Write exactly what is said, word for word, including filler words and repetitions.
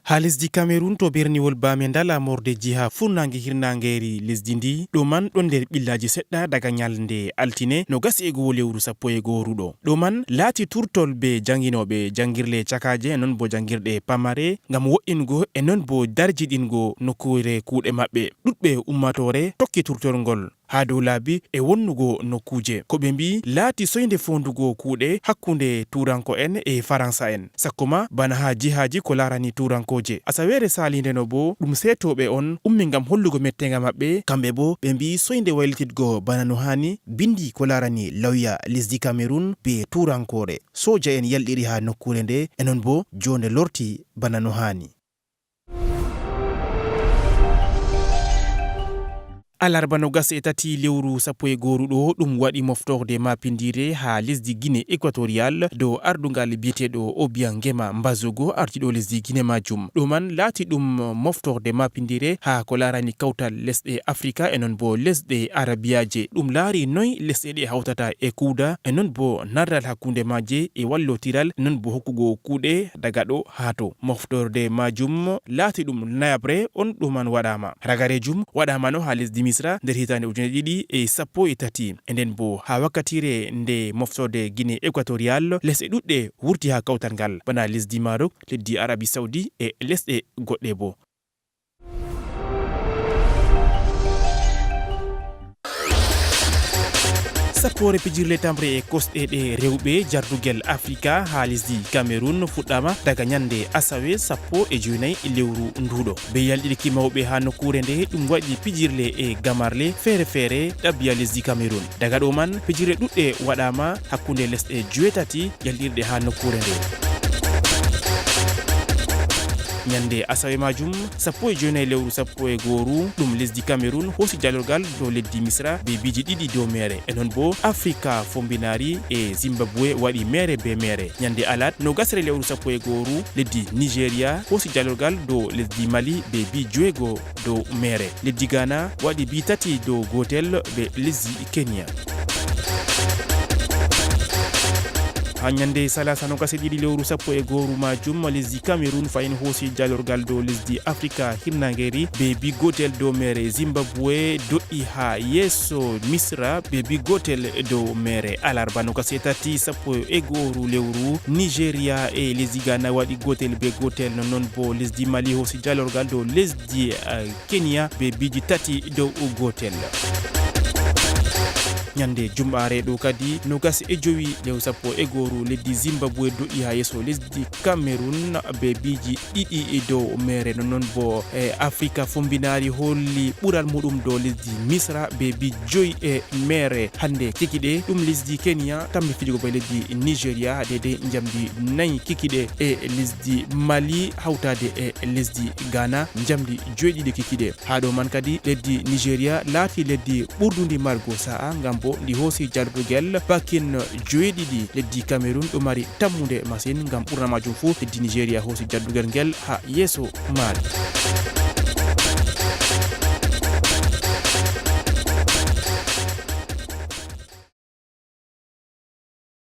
Haa lesdi Cameroun, to berniwol Bamenda, laamorde jiha furnaange hirnaangeeri lesdi ndi, ɗo man ɗon nder ɓillaaji seɗɗa daga ñalnde altine, nogas e go'o lewru sappo e go'o ɗo. Ɗo man laati turtol be jannginooɓe janngirle cakaaje, non bo janngirɗe pamare, ngam wo'ingo e non bo darjiɗingo nokkuure kuuɗe maɓɓe. Ɗuɗɓe ummaatoore tokki turtol ngol haa dow laabi e wonnugo nokkuuje. Ko ɓe mbi'i laati soynde foondugo kuuɗe hakkunde Tuuranko'en e Faransa'en, sakko ma bana haa jihaaji ko laarani Tuurankooje. Asaweere saaliinde no boo, ɗum seetooɓe on ummi ngam hollugo metteŋga maɓɓe. Kamɓe boo ɓe mbi'i soynde waylititgo bana no haani, bindi ko laarani lawya lesdi Cameroun be Tuurankoore. Sooja'en yalɗiri haa nokkuure nde, e non boo joonde lorti bana no haani. Alarba nogas e tati lewru sappo e go'o ɗo, ɗum waɗi moftorde maapindiire haa lesdi Guinée Équatoriale dow ardungal biyeteeɗo Obiang Nguema Mbazogo, ardiiɗo lesdi Guinée maajum. Ɗo man laati ɗum moftorde maapindiire haa ko laarani kawtal lesɗe Afrika e non bo lesɗe Arabiyaaje. Ɗum laari noy lesɗe ɗe hawtata e kuuda e non bo nardal hakkunde maaje e wallotiral e non bo hokkugo kuuɗe daga ɗo haa to. Moftorde maajum laati ɗum nayaɓre on ɗo man waɗaama. Ragareejum waɗaama no haa lesdi Misra nder hitaande ujine ɗiɗi e sappo e tati. E nden bo haa wakkatiire nde moftorde Guinée Équatoriale, lesɗe ɗuɗɗe wurti haa kawtal ngal, bana lesdi Maroc, leddi Arabie Saoudi e lesɗe goɗɗe bo. Sappoore pijirle tamre e kosɗe ɗe rewɓe jardugel Afrika haa lesdi Cameroun fuɗɗaama daga ñande asawe sappo e joynayi lewru nduuɗo. Be yalɗirki mawɓe haa nokkuure nde, ɗum waɗi pijirle e gamarle feere-feere ɗabiya lesdi Cameroun. Daga ɗo man, pijirle ɗuɗɗe waɗaama hakkunde lesɗe joweetati yalɗirɗe haa nokkuure nde. Ñande asawe maajum, sappo e joynayi lewru sappo e gooru, ɗum lesdi Cameroun hoosi jaalorgal dow leddi Misra be biiji ɗiɗi dow meere. E non bo Afrika Fombinaari e Zimbabwe waɗi meere be meere. Ñande alat, nogasre lewru sappo e gooru, leddi Nigeria hoosi jaalorgal dow lesdi Mali be bii joweego dow meere. Leddi Ghana waɗi bii tati dow gootel be lesdi Kenya. Haa ñande salasa nogas e ɗiɗi lewru sappo e gooru maajum, lesdi Cameroun fahin hoosi jaalorgal dow lesdi Afrika hirnaangeeri be bii gootel dow meere. Zimbabwe do'i haa yeeso Misra be bii gootel dow meere. Alarba nogas e tati sappo e gooru lewru, Nigeria e lesdi Ghana waɗi gootel be gootel, nonnon bo lesdi Mali hoosi jaalorgal dow lesdi, eh, Kenya be biiji tati dow gootel. Ñande jumɓaare ɗo kadi, nogas e jowi lewru sappo e gooru, leddi Zimbabwe do'i haa yeeso lesdi Cameroun be biiji ɗiɗi dow meere. Nonnon bo, eh, Afrika Fombinaari holli ɓural muɗum dow lesdi Misra be bii joyi e meere. Hande kikiɗe, ɗum lesdi Kenya tammi fijugo be lesdi Nigeria, deydey njamdi nayi kikiɗe, e lesdi Mali hawtaade e lesdi Ghana, njamdi joweeɗiɗi kikiɗe. Haa ɗo man kadi, leddi Nigeria laati leddi ɓurdundi margo sa'a, ngam bo ndi hoosi jardugel bakin joweeɗiɗi. Leddi Cameroun ɗo mari tammunde masin, ngam ɓurna maajum fuu leddi Nigeria hoosi jardugel ngel haa yeeso maari.